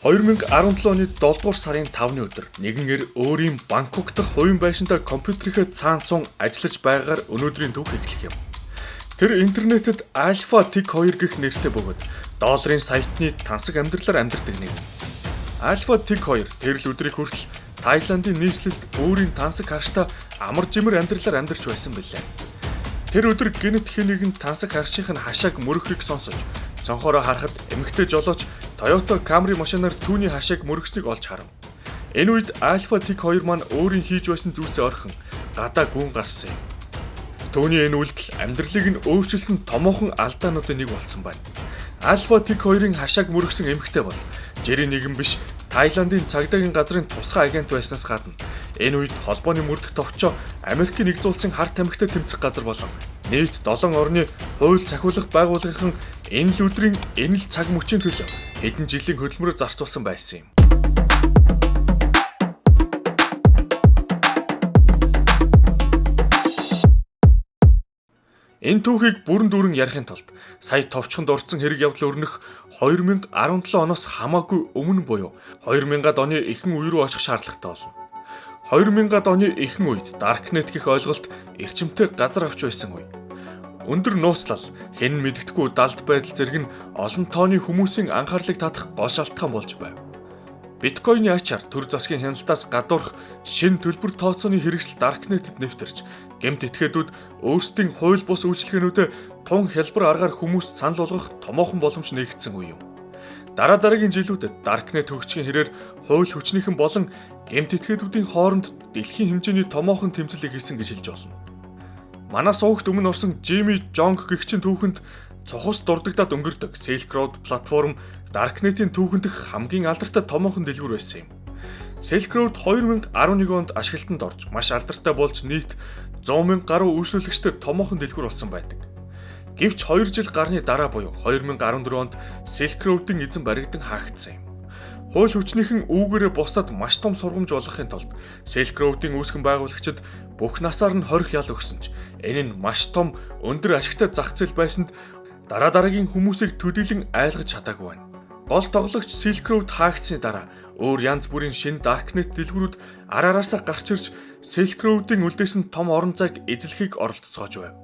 2017 оны 7 дугаар сарын 5-ны өдөр нэгэн эр өөрийн Бангкок дахь хувийн байшиндаа компьютерийнхээ цаан сун ажиллаж байгаагаар өнөөдрийн түүх эхлэх юм. Тэр интернетэд Alpha Tech 2 гэх нэртэй бөгөөд долларын сайтны тансаг амьдралаар амьдардаг нэгэн. Alpha Tech 2 тэр л өдрийг хүртэл Таиландын нийслэлд өөрийн тансаг харштай амар жимэр амьдралаар амьдарч байсан билээ. Тэр өдөр гэнэт хэн нэгэн тансаг харшийнх нь хашааг мөрөхийг сонсож, цонхоороо харахад эмэгтэй жолооч Toyota Camry машинаар түүний хашааг мөргөснийг олж харав. Энэ үед Alpha Tech 2 маань өөрийн хийж байсан зүйлсээ орхин гадаа гүн гарсан юм. Түүний энэ үйлдэл амьдралыг нь өөрчилсөн томоохон алдаануудын нэг болсон байна. Alpha Tech 2-ын хашааг мөргөсөн эмэгтэй бол жирийн нэгэн биш, Таиландын цагдаагийн газрын тусгай агент байснаас гадна энэ үед холбооны мөрдөх товчоо Америкийн нэгдсэн улсын хар тамхитай тэмцэх газар болон нийт 7 орны хууль сахиулах байгууллагын энэ л өдрийн энэ л цаг мөчийн төлөө хэдэн жилийн хөдөлмөрөөр зарцуулсан байсан юм. Энэ түүхийг бүрэн дүүрэн ярихын тулд сая товчхон дурдсан хэрэг явдал өрнөх 2017 оноос хамаагүй өмнө буюу 2000-ад оны ихэнх үе рүү очих шаардлагатай болно. 2000-ад оны ихэнх үед Darknet гэх ойлголт эрчимтэй газар авч байсан үе. Өндөр нууцлал, хэн мэддэхгүй далд байдал зэрэг нь олон тооны хүмүүсийн анхаарлыг татах гол шалтгаан болж байв. Биткойны ачаар төр засгийн хяналтаас гадуурх шинэ төлбөр тооцооны хэрэгсэл Darknet-д нэвтэрч, гэмт этгээдүүд өөрсдийн хууль бус үйлчилгээнүүдэд тун хялбар аргаар хүмүүст санал болгох томоохон боломж нээгдсэн үе юм. Дараа дараагийн жилүүдэд Darknet хөгжихийн хэрээр хууль хүчнийхэн болон гэмт этгээдүүдийн хооронд дэлхийн хэмжээний томоохон тэмцэл эхэлсэн гэж хэлж болно. Манай сувагт өмнө орсон Jimmy Jong гэгчийн түүхэнд цохос дурддагдаад өнгөрдөг Silk Road платформ Darknet-ийн түүхэн дэх хамгийн алдартай томоохон дэлгүүр байсан юм. Silk Road 2011 онд ашиглалтанд орж маш алдартай болж нийт 100 мянга гаруй үйлчлүүлэгчтэй томоохон дэлгүүр болсон байдаг. Гэвч 2 жил гарны дараа буюу 2014 онд Silk Road-ын эзэн баригдан хаагдсан юм. Хууль хүчнийхэн үүгээрээ бусдад маш том сургамж болгохын тулд Silk Road-ын үүсгэн байгуулагчид бүх насаар нь хорих ял өгсөн ч энэ нь маш том өндөр ашигтай зах зээл байсанд дараа дараагийн хүмүүсийг төдийлөн айлгаж чадаагүй байна. Гол тоглогч Silk Road хаагдсаны дараа өөр янз бүрийн шинэ Darknet дэлгүүрүүд ар араасаа гарч ирж Silk Road-ын үлдээсэн том орон зайг эзлэхийг оролдоцоож байв.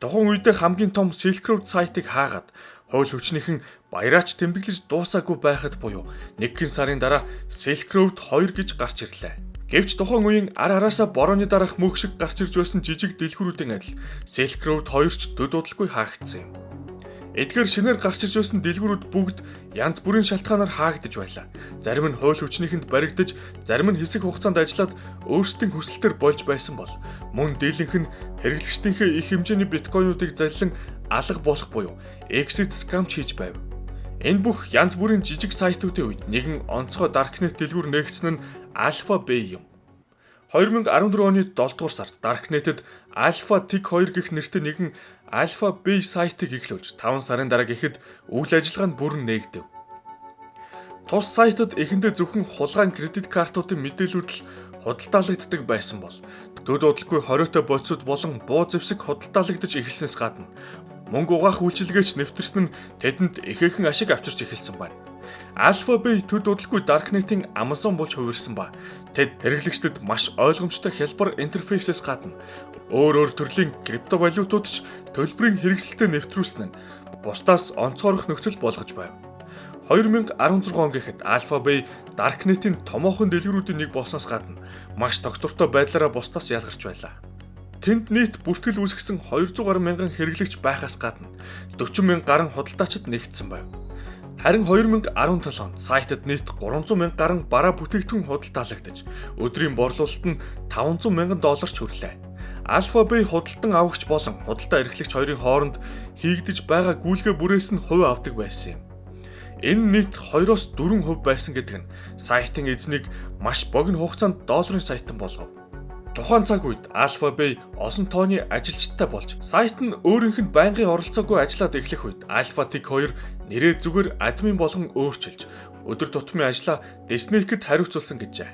Тухайн үедээ хамгийн том Silk Road сайтыг хаагаад хууль хүчнийхэн баяраач тэмдэглэж дуусаагүй байхад буюу нэгэн сарын дараа Silk Road 2 гэж гарч ирлээ. Гэвч тухайн үеийн ар араасаа борооны дараах мөнх шиг гарч ирж байсан жижиг дэлгүүрүүдийн адил Silk Road 2 ч төд удалгүй хаагдсан юм. Эдгээр шинээр гарч ирж байсан дэлгүүрүүд бүгд янз бүрийн шалтгаанаар хаагдаж байлаа. Зарим нь хууль хүчнийхэнд баригдаж, зарим нь хэсэг хугацаанд ажиллаад өөрсдийн хүсэлтээр болж байсан бол мөн дийлэнх нь хэрэглэгчдийнхээ их хэмжээний биткойнуудыг заллан алга болох буюу exit scam ч хийж байв. Энэ бүх янз бүрийн жижиг сайтуудын үед нэгэн онцгой Darknet дэлгүүр нээгдсэн нь Alpha Bay юм. 2014 оны 7 дугаар сард Darknet-д Alpha Tech 2 гэх нэртэй нэгэн Alpha Bay сайтыг эхлүүлж 5 сарын дараа гэхэд үйл ажиллагаа нь бүрэн нээгдэв. Тус сайтад эхэндээ зөвхөн хулгайн кредит картуудын мэдээлүүд л худалдаалагддаг байсан бол төд удалгүй хориотой бодисууд болон буу зэвсэг худалдаалагдаж эхэлснээс гадна мөнгө угаах үйлчилгээч нэвтэрсэн нь тэдэнд ихээхэн ашиг авчирч эхэлсэн байна. Alpha Bay төд удалгүй Darknet-ийн Amazon болж хувирсан ба тэд хэрэглэгчдэд маш ойлгомжтой хялбар интерфейсээс гадна өөр өөр төрлийн криптовалютууд ч төлбөрийн хэрэгсэлтэд нэвтрүүлсэн нь бусдаас онцгойрох нөхцөл болгож байв. 2016 он гэхэд Alpha Bay Darknet-ийн томоохон дэлгүүрүүдийн нэг болсноос гадна маш тогтвортой байдлаараа бусдаас ялгарч байлаа. Тэнд нийт бүртгэл үүсгэсэн 200 гаруй мянган хэрэглэгч байхаас гадна 40 мянга гаруй худалдаачид нэгдсэн байв. Харин 2017 онд сайтад нийт 300 мянга гаруй бараа бүтээгдэхүүн худалдаалагдаж, өдрийн борлуулалт нь 500 мянган долларч хүрлээ. Alpha Bay худалдан авагч болон худалдаа эрхлэгч хоёрын хооронд хийгдэж байгаа гүйлгээ бүрээс нь хувь авдаг байсан юм. Энэ нийт 2-оос 4% байсан гэдэг нь сайтын эзнийг маш богино хугацаанд долларын сайтан болгов. Тухайн цаг үед Alpha Bay олон тооны ажилчтай болж, сайт нь өөрийнх нь байнгын оролцоогүй ажиллаад эхлэх үед Alpha Tech 2 нэрээ зүгээр админ болгон өөрчилж, өдөр тутмын ажлаа Disney-д хариуцуулсан гэжээ.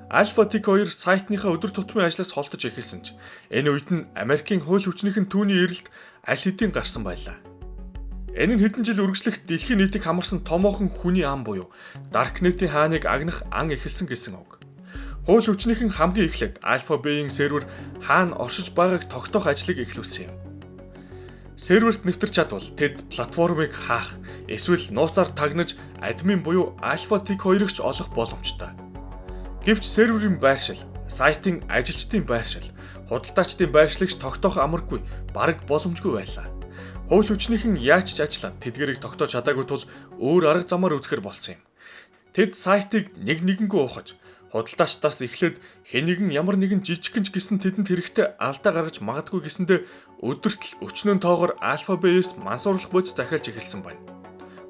Alpha Tech 2 сайтныхаа өдөр тутмын ажлаас холдож эхэлсэн ч энэ үед нь Америкийн хууль хүчнийхэн түүний эрэлт аль хэдийн гарсан байлаа. Энэ нь хэдэн жил үргэлжлэх дэлхийн нийтийг хамарсан томоохон хүний ам буюу Darknet-ийн хааныг агнах ан эхэлсэн гэсэн үг. Хууль хүчнийхэн хамгийн эхлээд AlphaBay-ийн сервер хаана оршиж байгааг тогтоох ажлыг эхлүүлсэн юм. Серверт нэвтэрч чадвал тэд платформыг хаах, эсвэл нууцаар тагнаж админ буюу Alpha Tech 2-ыг ч олох боломжтой. Гэвч серверийн байршил, сайтын ажилчдын байршил, худалдаачдын байршлыг ч тогтоох амаргүй, бараг боломжгүй байлаа. Хууль хүчнийхэн яаж ч ажиллаад тэдгэрийг тогтоож чадаагүй тул өөр арга замаар үзэхэр болсон юм. Тэд сайтыг нэг нэгэнгүй ухаж, худалдаачдаас эхлээд хэн нэгэн ямар нэгэн жижигхэн ч гэсэн тэдэнд хэрэгтэй алдаа гаргаж магадгүй гэсэндээ өдөрт л өчнөөн тоогоор AlphaBay-с мансууруулах бодис захиалж эхэлсэн байна.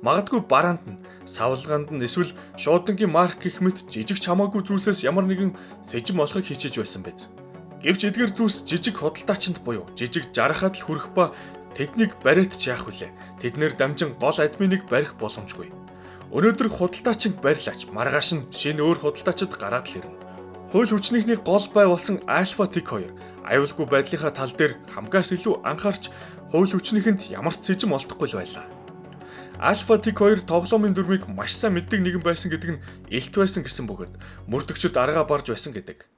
Магадгүй бараанд нь, савлгаанд нь эсвэл шуудангийн марк гэх мэт жижиг ч хамаагүй зүйлсээс ямар нэгэн сэжим олохыг хичээж байсан биз. Гэвч эдгээр зүйлс жижиг худалдаачинд буюу жижиг жаргахад л хүрэх ба тэднийг бариад ч яах вүлээ. Тэднэр дамжин гол админыг барих боломжгүй. Өнөөдөр худалдаачинг барилаач маргааш нь шинэ өөр худалдаачид гараад л ирнэ. Хууль хүчнийхний гол бай болсон Alpha Tech 2 аюулгүй байдлынхаа тал дээр хамгаас илүү анхаарч хууль хүчнийхэнд ямар ч сэжим олдохгүй л байлаа. Alpha Tech 2 тоглоомын дүрмийг маш сайн мэддэг нэгэн байсан гэдэг нь илт байсан гэсэн бөгөөд мөрдөгчд аргаа барж байсан гэдэг.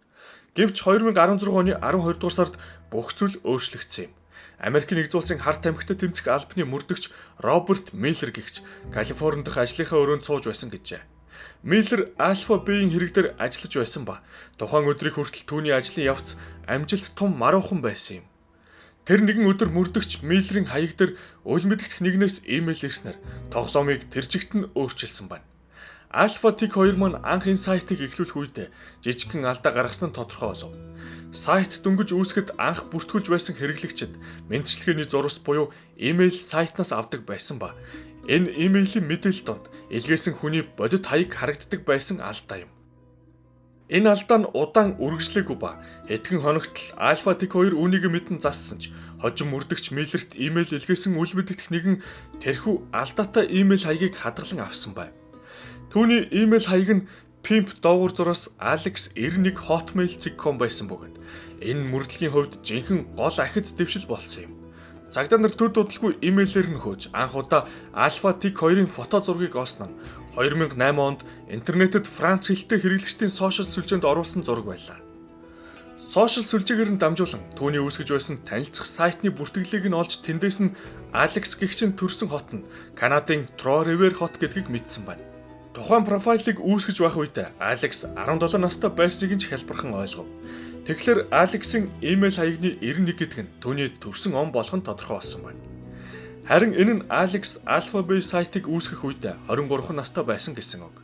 Гэвч 2016 оны 12 дугаар сард бүх зүйл өөрчлөгдсөн юм. Америкийн нэгдсэн улсын хар тамхитай тэмцэх албаны мөрдөгч Роберт Миллер гэгч Калифорни дахь ажлынхаа өрөөнд сууж байсан гэжээ. Миллер Альфа Б-ийн хэрэг дээр ажиллаж байсан ба тухайн өдрийг хүртэл түүний ажлын явц амжилт тум маруухан байсан юм. Тэр нэгэн өдөр мөрдөгч Миллерийн хаяг дээр үл мэдэгдэх нэгнээс имэйл ирснээр тоглоомыг тэр чигт нь өөрчилсөн байна. Alpha Tech 2 маань анх энэ сайтыг эхлүүлэх үед жижигхэн алдаа гаргасан нь тодорхой болов. Сайт дөнгөж үүсгэхэд анх бүртгүүлж байсан хэрэглэгчид мэндчилгээний зурвас буюу имэйл сайтнаас авдаг байсан ба энэ имэйлийн мэдээлэл донд илгээсэн хүний бодит хаяг харагддаг байсан алдаа юм. Энэ алдаа нь удаан үргэлжлээгүй ба хэдхэн хоногт л Alpha Tech 2 үүнийг мэдэн зассан ч хожим мөрдөгч Миллерт имэйл илгээсэн үл мэдэгдэх нэгэн тэрхүү алдаатай имэйл хаягийг хадгалан авсан байв. Түүний имэйл хаяг нь pimp доогуур зураас alex 91 hotmail.com байсан бөгөөд энэ мөрдлөгийн хувьд жинхэнэ гол ахиц дэвшил болсон юм. Цагдаа нар төд удалгүй имэйлээр нь хөөж анх удаа Alpha Tech 2-ын фото зургийг олсон нь 2008 онд интернетэд Франц хэлтэй хэрэглэгчдийн сошиал сүлжээнд оруулсан зураг байлаа. Сошиал сүлжээгээр нь дамжуулан түүний үүсгэж байсан танилцах сайтны бүртгэлийг нь олж тэндээс нь Алекс гэгч нь төрсэн хот нь Канадын Trois-Rivières хот гэдгийг мэдсэн байна. Тухайн профайлыг үүсгэж байх үед Алекс 17 настай байсныг нь ч хялбархан ойлгов. Тэгэхээр Алексийн имэйл хаягны 91 гэдэг нь түүний төрсэн он болох нь тодорхой болсон байна. Харин энэ нь Алекс AlphaBay сайтыг үүсгэх үед 23 настай байсан гэсэн үг.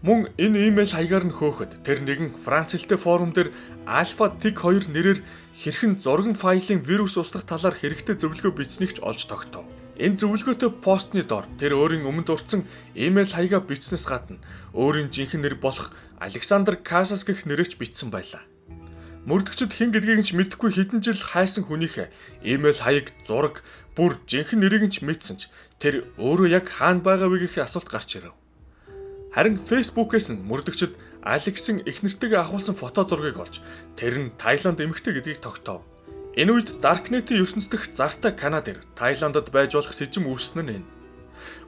Мөн энэ имэйл хаягаар нь хөөхөд тэр нэгэн Франц хэлтэй форум дээр Alpha Tech 2 нэрээр хэрхэн зурган файлын вирус устгах талаар хэрэгтэй зөвлөгөө бичсэнийг ч олж тогтов. Энэ зөвлөгөөтэй постны дор тэр өөрийн өмнө дурдсан имэйл хаягаа бичснээс гадна өөрийн жинхэнэ нэр болох Александр Касас гэх нэрээр ч бичсэн байлаа. Мөрдөгчд хэн гэдгийг нь ч мэдэхгүй хэдэн жил хайсан хүнийхээ имэйл хаяг, зураг, бүр жинхэнэ нэрийг нь ч мэдсэн ч тэр өөрөө яг хаана байгаа вэ гэх асуулт гарч ирэв. Харин Facebook-ээс нь мөрдөгчд Алексийн эхнэртэйгээ авахулсан фото зургийг олж тэр нь Таиланд эмэгтэй гэдгийг тогтоов. Энэ үед Darknet-ийн ертөнцийн зартай Канад ир Таиландд байж болох сэжим үүссэн нь энэ.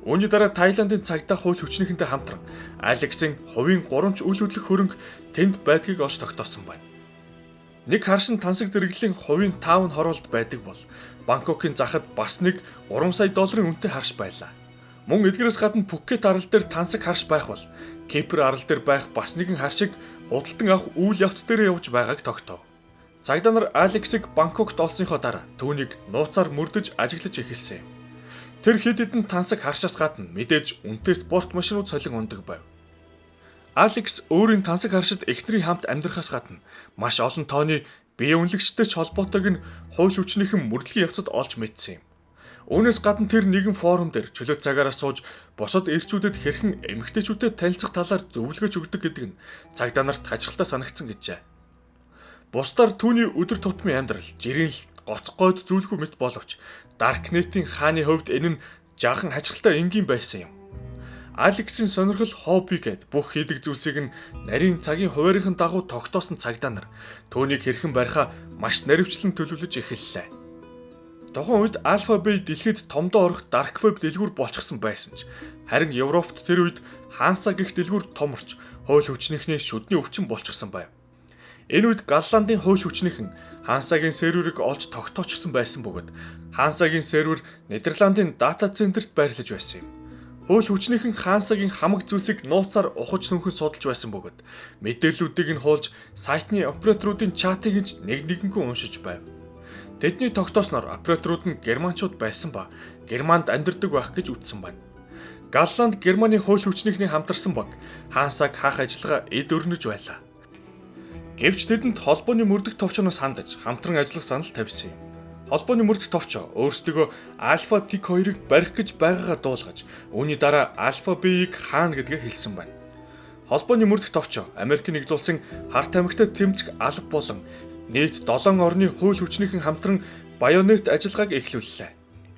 Үүний дараа Таиландын цагдаа хууль хүчнийхэнтэй хамтран Алексийн хувийн гурамч үл хөдлөх хөрөнгө тэнд байдгийг олж тогтоосон байна. Нэг харшин тансаг зэрэглэлийн хувийн таун хороолд байдаг бол Бангкокийн захад бас нэг 3 сая долларын үнэтэй харш байлаа. Мөн эдгээрээс гадна Пхукет арал дээр тансаг харш байх бол Кипр арал дээр байх бас нэгэн харшиг худалдан авах үйл явц дээр явж байгааг тогтоов. Цагдаа нар Алексийг Бангкокт олсныхоо дараа түүнийг нууцаар мөрдөж ажиглаж эхэлсэн юм. Тэр хэд хэдэн тансаг харшаас гадна мэдээж үнэтэй спорт машинууд солин унадаг байв. Алекс өөрийн тансаг харшид эхнэрийн хамт амьдрахаас гадна маш олон тооны бие үнэлэгчтэй ч холбоотойг нь хууль хүчнийхэн мөрдлөгийн явцад олж мэдсэн юм. Үүнээс гадна тэр нэгэн форум дээр чөлөө цагаараа сууж бусад эрчүүдэд хэрхэн эмэгтэйчүүдэд танилцах талаар зөвлөгөөч өгдөг гэдэг нь цагдаа нарт хачирхалтай санагдсан гэжээ. Бусдаар түүний өдөр тутмын амьдрал жирийн л гоц гойд зүйлгүй мэт боловч Darknet-ийн хааны хувьд энэ нь жаахан хачирхалтай энгийн байсан юм. Алексийн сонирхол хобби гээд бүх хийдэг зүйлсийг нь нарийн цагийн хуваарийн дагуу тогтоосон цагдаа нар түүнийг хэрхэн барихаа маш наривчлан төлөвлөж эхэллээ. Тухайн үед Alpha Bay дэлхийд томдоо орох Dark Web дэлгүүр болчихсон байсан ч харин Европт тэр үед Hansa гэх дэлгүүр томорч хууль хүчнийхний шүдний өвчин болчихсон байв. Энэ үед Голландын хууль хүчнийхэн Хансагийн серверийг олж тогтоочсон байсан бөгөөд Хансагийн сервер Нидерландын дата центрт байрлаж байсан юм. Хууль хүчнийхэн Хансагийн хамаг зүйлсийг нууцаар ухаж нүхэн судалж байсан бөгөөд мэдээллүүдийг нь хуулж сайтны операторуудын чатыг нь ч нэг нэгэнгүй уншиж байв. Тэдний тогтоосноор операторууд нь германчууд байсан ба Германд амьдардаг байх гэж үздсэн байна. Голланд Германы хууль хүчнийхний хамтарсан баг Хансаг хаах ажиллагаа эд өрнөж байлаа. Гэвч тэдэнд холбооны мөрдөх товчоноос хандаж хамтран ажиллах санал тавьсан юм. Холбооны мөрдөх товчоо өөрсдөө Альфа Тик 2-ыг барих гэж байгаагаа дуулгаж, үүний дараа Альфа Б-ийг хаана гэдгээ хэлсэн байна. Холбооны мөрдөх товчоо Америкийн нэгдсэн улсын хар тамхитай тэмцэх алба болон нийт 7 орны хууль хүчнийхэн хамтран Байонет ажиллагааг эхлүүллээ.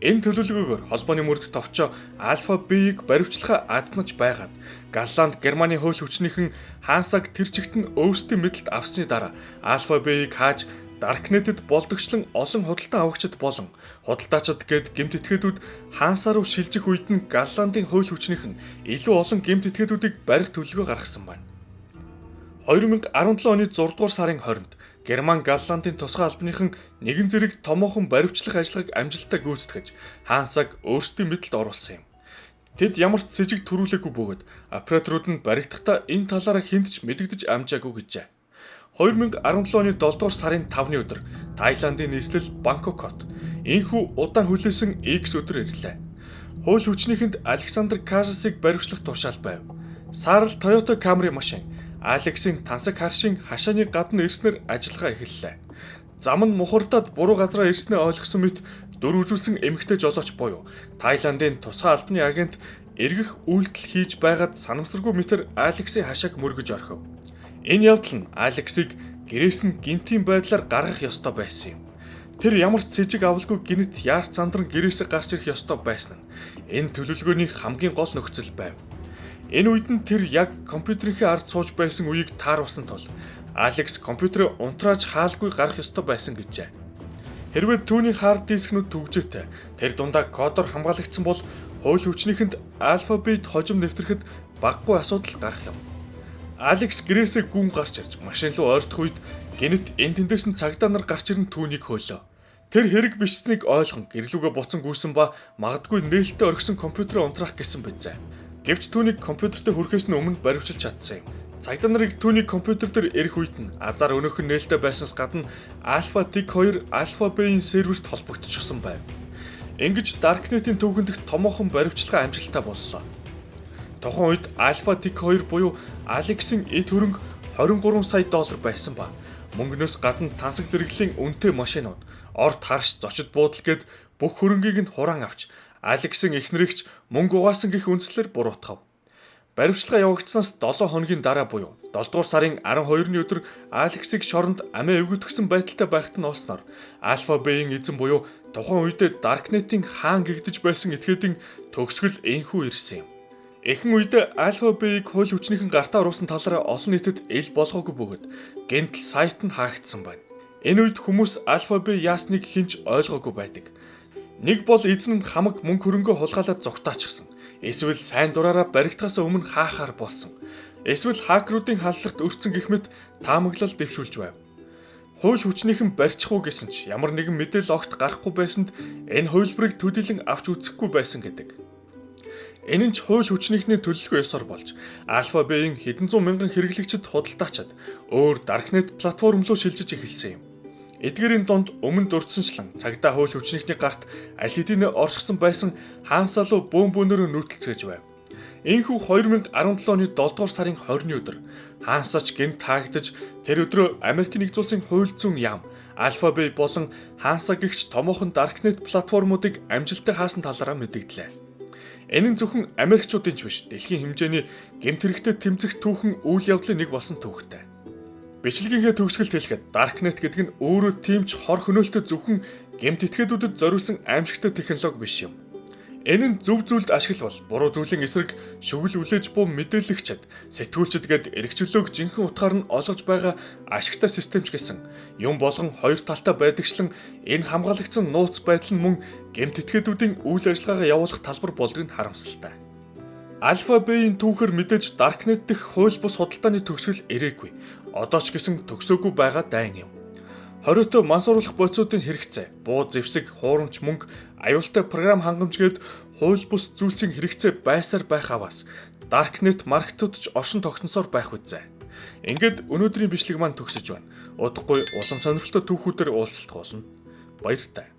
Энэ төлөвлөгөөгөөр холбооны мөрдөх товчоо Альфа Б-ийг баривчлахаа азнаж байгаад Голланд Германы хууль хүчнийхэн Хансаг тэр чигт нь өөрсдийн мэдлэлд авсны дараа Альфа Б-ийг хааж Даркнетэд болдогчлон олон худалдан авагчид болон худалдаачид гээд гэмт этгээдүүд Хансаа руу шилжих үед нь Голландын хууль хүчнийхэн илүү олон гэмт этгээдүүдийг барих төлөвлөгөө гаргасан байна. 2017 оны 6 дугаар сарын 20-нд Герман Голландын тусгай албаныхан нэгэн зэрэг томоохон баривчлах ажиллагааг амжилттай гүйцэтгэж Хансаг өөрсдийн мэдлэлд оруулсан юм. Тэд ямар ч сэжиг төрүүлээгүй бөгөөд операторууд нь баригдахдаа энэ талаараа хэнд ч мэдэгдэж амжаагүй гэжээ. 2017 оны 7 дугаар сарын 5-ны өдөр Таиландын нийслэл Бангкок хот энэхүү удаан хүлээсэн X өдөр ирлээ. Хууль хүчнийхэнд Александр Казасыг баривчлах тушаал байв. Саарал Toyota Camry машин Алексийн тансаг харшин хашааны гадна ирснээр ажиллагаа эхэллээ. Зам нь мухардаад буруу газараа ирснээ ойлгосон мэт дүр үзүүлсэн эмэгтэй жолооч буюу Таиландын тусгай албаны агент эргэх үйлдэл хийж байгаад санамсаргүй мэтэр Алексийн хашааг мөргөж орхив. Энэ явдал нь Алексийг гэрээс нь гинтийн байдлаар гаргах ёстой байсан юм. Тэр ямар ч сэжиг авалгүй гинт яарч сандран гэрээсээ гарч ирэх ёстой байсан нь энэ төлөвлөгөөний хамгийн гол нөхцөл байв. Энэ үед нь тэр яг компьютерийнхээ ард сууж байсан үеийг тааруулсан тул Алекс компьютерээ унтрааж хаалгүй гарах ёстой байсан гэжээ. Хэрвээ түүний хард дискнүүд түгжээтэй тэр дундаа кодоор хамгаалагдсан бол хууль хүчнийхэнд альфабет хожим нэвтрэхэд багагүй асуудал гарах юм. Алекс гэрээсээ гүн гарч ирж машин руу ойртох үед гэнэт энэ тэндээс нь цагдаа нар гарч ирэн түүнийг хөөлөө. Тэр хэрэг бичсэнийг ойлгон гэрлүүгээ буцан гүйсэн ба магадгүй нээлттэй орхисон компьютерээ унтраах гэсэн байзаа. Гэвч түүнийг компьютертэй хүрэхээс нь өмнө баривчилж чадсан юм. Цагдаа нарыг түүний компьютер дээр ирэх үед нь азар өнөөхөн нээлттэй байснаас гадна Alpha Tech 2 Alpha B-ийн серверт холбогдчихсон байв. Ингэж Darknet-ийн түүхэн дэх томоохон баривчилгаа амжилттай боллоо. Тухайн үед Alpha Tech 2 буюу Alex-ийн эд хөрөнгө 23 сая доллар байсан ба мөнгнөөс гадна тансаг зэрэглэлийн үнэтэй машинууд, орд харш, зочид буудал гээд бүх хөрөнгийг нь хураан авч Алексийн эхнэрийг ч мөнгө угаасан гэх үндслээр буруутгав. Баривчилгаа явагдсанаас 7 хоногийн дараа буюу 7 дугаар сарын 12-ны өдөр Алексийг шоронд амиа эвгүйтгэсэн байдалтай байхад нь олсноор Альфа Б-ийн эзэн буюу тухайн үедээ Darknet-ийн хаан гэгдэж байсан этгээдийн төгсгөл энхүү ирсэн юм. Эхэн үедээ Альфа Б-ийг хууль хүчнийхэн гартаа оруулсан талаараа олон нийтэд эл болгоогүй бөгөөд гэнэтэл сайт нь хаагдсан байна. Энэ үед хүмүүс Альфа Б яасныг хэн ч ойлгоогүй байдаг. Нэг бол эзэн нь хамаг мөнгө хөрөнгөө хулгайлаад зугтаачихсан. Эсвэл сайн дураараа баригдахаас өмнө хаахаар болсон. Эсвэл хакеруудын халдлагт өртсөн гэх мэт таамаглал дэвшүүлж байв. Хууль хүчнийхэн барьчих уу гэсэн ч ямар нэгэн мэдээлэл огт гарахгүй байсанд энэ хувилбарыг төдийлөн авч үзэхгүй байсан гэдэг. Энэ нь ч хууль хүчнийхний төлөлгөө ёсоор болж Альфа Б-ийн хэдэн зуун мянган хэрэглэгчид худалдаачид өөр Darknet платформ руу шилжиж эхэлсэн юм. Эдгээрийн дунд өмнө дурдсанчлан цагдаа хууль хүчнийхний гарт аль хэдийнэ оршигсан байсан Хансаа руу бөөн бөөнөрөө нүүтэлцээж байв. Энэхүү 2017 оны 7 дугаар сарын 20-ны өдөр Хансаач гэнэт хаагдаж тэр өдрөө Америкийн нэгдсэн улсын хууль зүйн яам Альфа Б болон Ханса гэгч томоохон Darknet платформуудыг амжилттай хаасан талаараа мэдэгдлээ. Энэ нь зөвхөн Америкчуудын ч биш, дэлхийн хэмжээний гэмт хэрэгтэй тэмцэх түүхэн үйл явдлын нэг болсон түүхтэй. Бичлэгийнхээ төгсгөлд хэлэхэд Darknet гэдэг нь өөрөө тийм ч хор хөнөөлтөй зөвхөн гэмт этгээдүүдэд зориулсан аимшигтай технологи биш юм. Энэ нь зөв зүйлд ашиглавал буруу зүйлийн эсрэг шүгэл үлээж буй мэдээлэгчид, сэтгүүлчид гээд эрх чөлөөг жинхэнэ утгаар нь олгож байгаа ашигтай систем ч гэсэн юм болгон хоёр талтай байдагчлан энэ хамгаалагдсан нууц байдал нь мөн гэмт этгээдүүдийн үйл ажиллагаагаа явуулах талбар болдог нь харамсалтай. Alpha Bay-ийн түүхээр мэдээж Darknet дэх хууль бус худалдааны төгсгөл ирээгүй. Одоо ч гэсэн төгсөөгүй байгаа дайн юм. Хориотой мансууруулах бодисуудын хэрэгцээ, буу зэвсэг, хуурамч мөнгө, аюултай програм хангамж гээд хууль бус зүйлсийн хэрэгцээ байсаар байх аваас Darknet маркетууд ч оршин тогтносоор байх үзье. Ингээд өнөөдрийн бичлэг маань төгсөж байна. Удахгүй улам сонирхолтой түүхүүдээр уулзалт болно. Баяртай.